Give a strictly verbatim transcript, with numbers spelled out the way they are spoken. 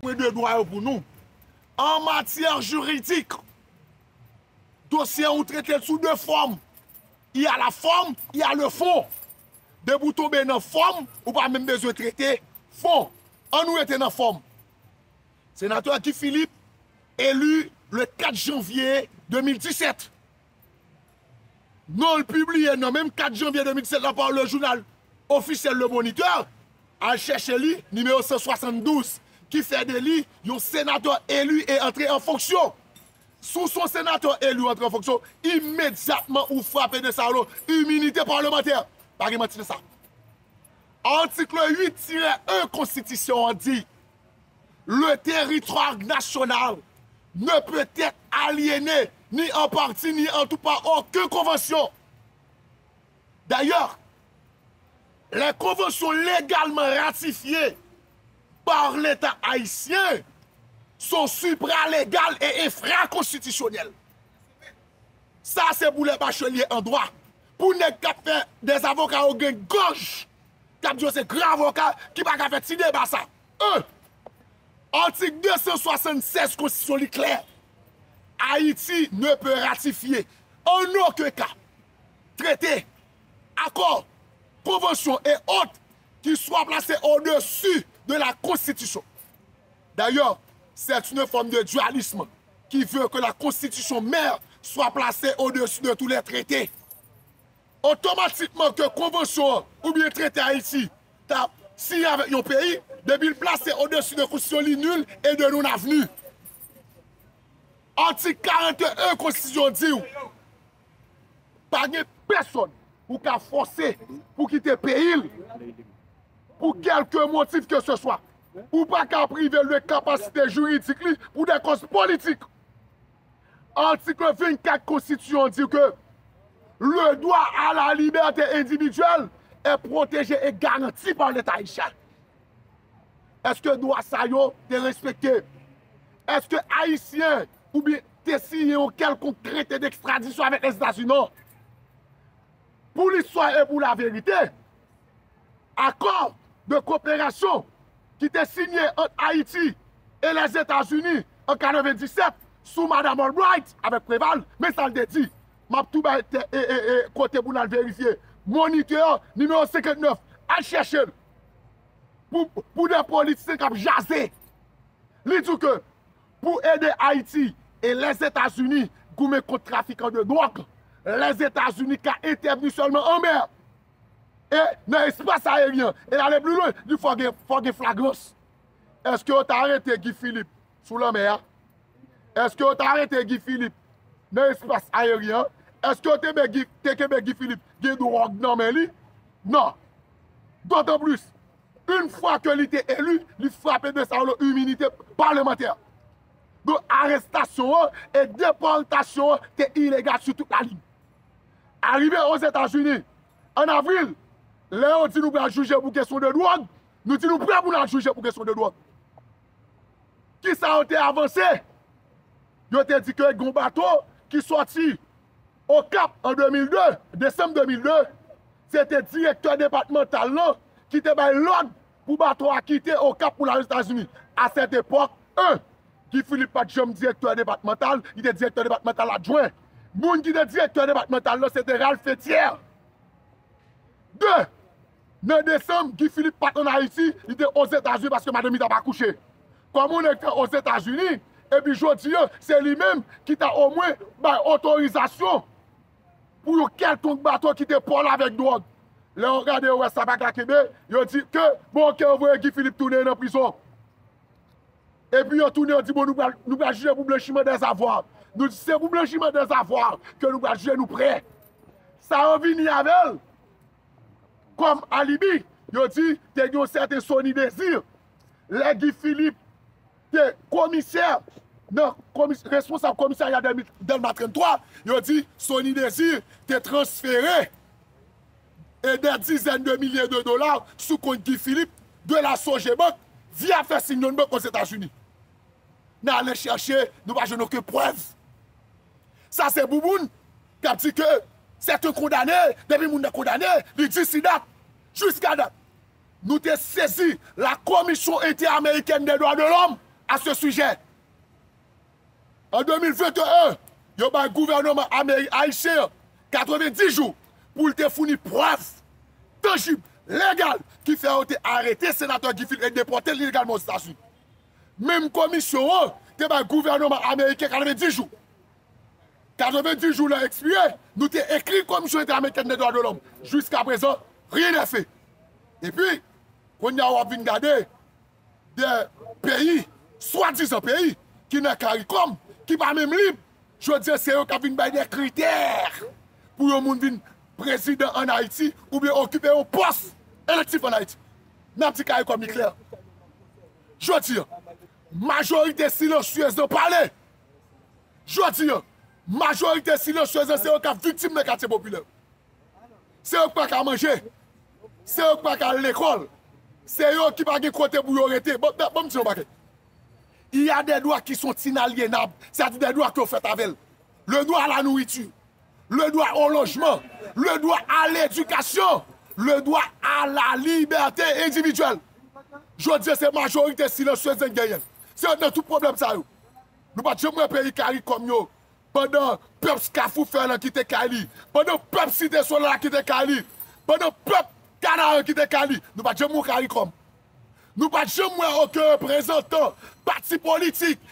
Pwen de dwa yo pou nou. An matyè jiridik, dosye ou trete l sou de fòm. Il y a la forme, il y a le fond. Depi w tonbe nan fòm, ou pa menm bezwen trete fon. Ann nou rete nan fòm. Senatè Guy Philippe, eli le kat janvye de mil disèt. Non l pibliye nan menm kat janvye de mil disèt la pa le jounal ofisyèl Le Moniteur. Al chèche li, nimewo san swasanndouz, ki fè de li yon senatè eli e antre an fonksyon. Si w se yon senatè eli ou antre an fonksyon, imedyatman ou frape de sa yo iminite palemantè. Pa gen manti nan sa. Atik uit tirè en konstitisyon an di, le territoire national ne peut être aliéné ni en partie ni en tout par aucune convention. D'ailleurs, les conventions légalement ratifiées par l'État haïtien sont supralégales et infraconstitutionnelles. Sa se pou les bacheliers en droit. Pou nèg k ap fè des avocats yo gen gòj, k ap di yo se gran avoka ki pa ka fè ti deba sa. En, atik de san swasannsèz konstitisyon li klè. Haïti ne peut ratifier en aucun cas traité, accord, convention et autres qui soient placés au-dessus de la Constitution. D'ailleurs, c'est une forme de dualisme qui veut que la constitution mère soit placée au-dessus de tous les traités. Otomatikman ke konvansyon an oubyen trete Ayiti ta siyen avèk yon peyi, depi l plase odesi de konstitisyon, li nil e de non avni. Atik karannde en konstitisyon di w, pa gen pèsonn ou ka fòse pou kite peyi l pou kèlke motif ke se swa. Ou pa ka prive l de kapasite jiridik li pou de kòz politik. Atik vennkat konstitisyon an di ke le droit à la liberté individuelle est protégé et garanti par l'État haïtien. Èske dwa sa yo te respekte? Èske Ayisyen oubyen te siyen yon kèlkonk trete dekstradisyon avèk Lèzetazini? Non. Pou listwa e pou laverite, akò de koperasyon ki te sinye ant Ayiti e Lèzetazini an katrevenndisèt sou Madanm Albright avèk Preval, men sa l te di. M ap tou bay tè- e, e, e, kote pou n al verifye. Moniteur nimewo senkantnèf, al chèche l. Pou, pou de politisyen k ap jaze. Li di w ke pou ede Ayiti e Lèzetazini goumen kont trafikan de dwòg, Lèzetazini ka entèvni sèlman an mè e nan espas ayeryen. E l ale pli lwen, li fò gen, fò gen flagrans. Èske yo ta arete Guy Philippe sou lanmè a? Èske yo ta arete Guy Philippe nan espas ayeryen an? Èske yo te, te kenbe Guy Philippe gen dwòg nan men li? Non. Dotan plis, yon fwa ke li te eli, li frape de sa yo iminite palemantè. Donk, arestasyon an e depòtasyon an te ilegal sou tout lalin. Arive Ozetazini, an avril, lè yo di nou pral jije pou kesyon de dwòg, nou di nou prè pou n al jije pou kesyon de dwòg. Kisa yo te avanse? Yo te di ke gen yon bato ki sòti Okap an de mil de, desanm de mil de, se te direktè depatmantal lan ki te bay lòd pou bato a kite Okap pou l al Ozetazini. A sèt epòk, en, Guy Philippe pa t janm direktè depatmantal, li te direktè depatmantal adjwen. Moun ki te direktè depatmantal lan, se te Ralph Fétière. De, nan desanm, Guy Philippe pa t ann Ayiti, li te Ozetazini paske madanm li t ap akouche. Kòman yon nèg fè Ozetazini, epi jodi a, se li menm ki ta omwen bay otorizasyon pou yon kèlkonk bato kite pò l avèk dwòg? Lè yo gade, yo wè sa pa ka kenbe, yo di ke, bon, oke, yo voye Guy Philippe tounen nan prizon. Epi yo tounen, yo di, bon, nou pral, nou pral jije pou blanchiman dèzavwa. Nou di, se pou blanchiman dèzavwa ke nou pral jije, nou prè. Sa yo vini avè l kòm alibi, yo di, te gen yon sèten Sony Désir. Lè Guy Philippe te komisè, nan komis-, responsab komisarya Dèlma, Dèlma trannntwa, yo di, Sony Désir te transfere e dè dizèn de milye de dola sou kont Guy Philippe de la Sogebank via First Union Bank Ozetazini. N ale chèche, nou pa jwenn okenn prèv. Sa se Bouboun k ap di ke c'est un condamné, depi moun nan kondane, li di si dat, jiska dat. Nou te sezi la Commission Interaméricaine des Droits de l'Homme à ce sujet. An de mil venteyen, yo bay gouvènman Ameri-, ayisyen an katrevenndis jou pou l te founi prèv tanjib, legal, ki fè yo te arete senatè Guy Philippe e depòte l ilegalman Ozetazini. Menm komisyon an te bay gouvènman ameriken katrevenndis jou. Katrevenndis jou lan ekspire, nou te ekri Commission Inter-Américaine des Droits de l'Homme. Jiskaprezan, rien n'est fait. Epi, kounye a w ap vin gade de peyi, swadizan peyi, ki nan CARICOM, ki pa menm lib. Jodi a, se yo k ap vin bay de kritè pou yon moun vin prezidan ann Ayiti oubyen okipe yon pòs elektif ann Ayiti. N ap di CARICOM li klè. Jodi a, majorite silansyez nan pale. Jodi a, majorite silansyez nan se yo k ap viktim nan katye popilè. Se yo k pa ka manje. Se yo k pa ka al lekòl. Se yo ki pa gen kote pou yo rete. Bon, bon, bon, m di yon bagay. Il y a des droits qui sont inaliénables, c'est-à-dire des droits que vous faites avec. Le droit à la nourriture, le droit au logement, le droit à l'éducation, le droit à la liberté individuelle. Jodi a, se majorite silansyez nan genyen. Se yo nan tout pwoblèm sa yo. Nou pa t janm wè peyi CARICOM yo pandan pèp Kafou Fèy lan kite kay li, pandan pèp Site Solèy la kite kay li, pandan pèp Kanaran kite kay li, nou pa t janm wè CARICOM. Nou pa t janm wè okenn reprezantan pati politik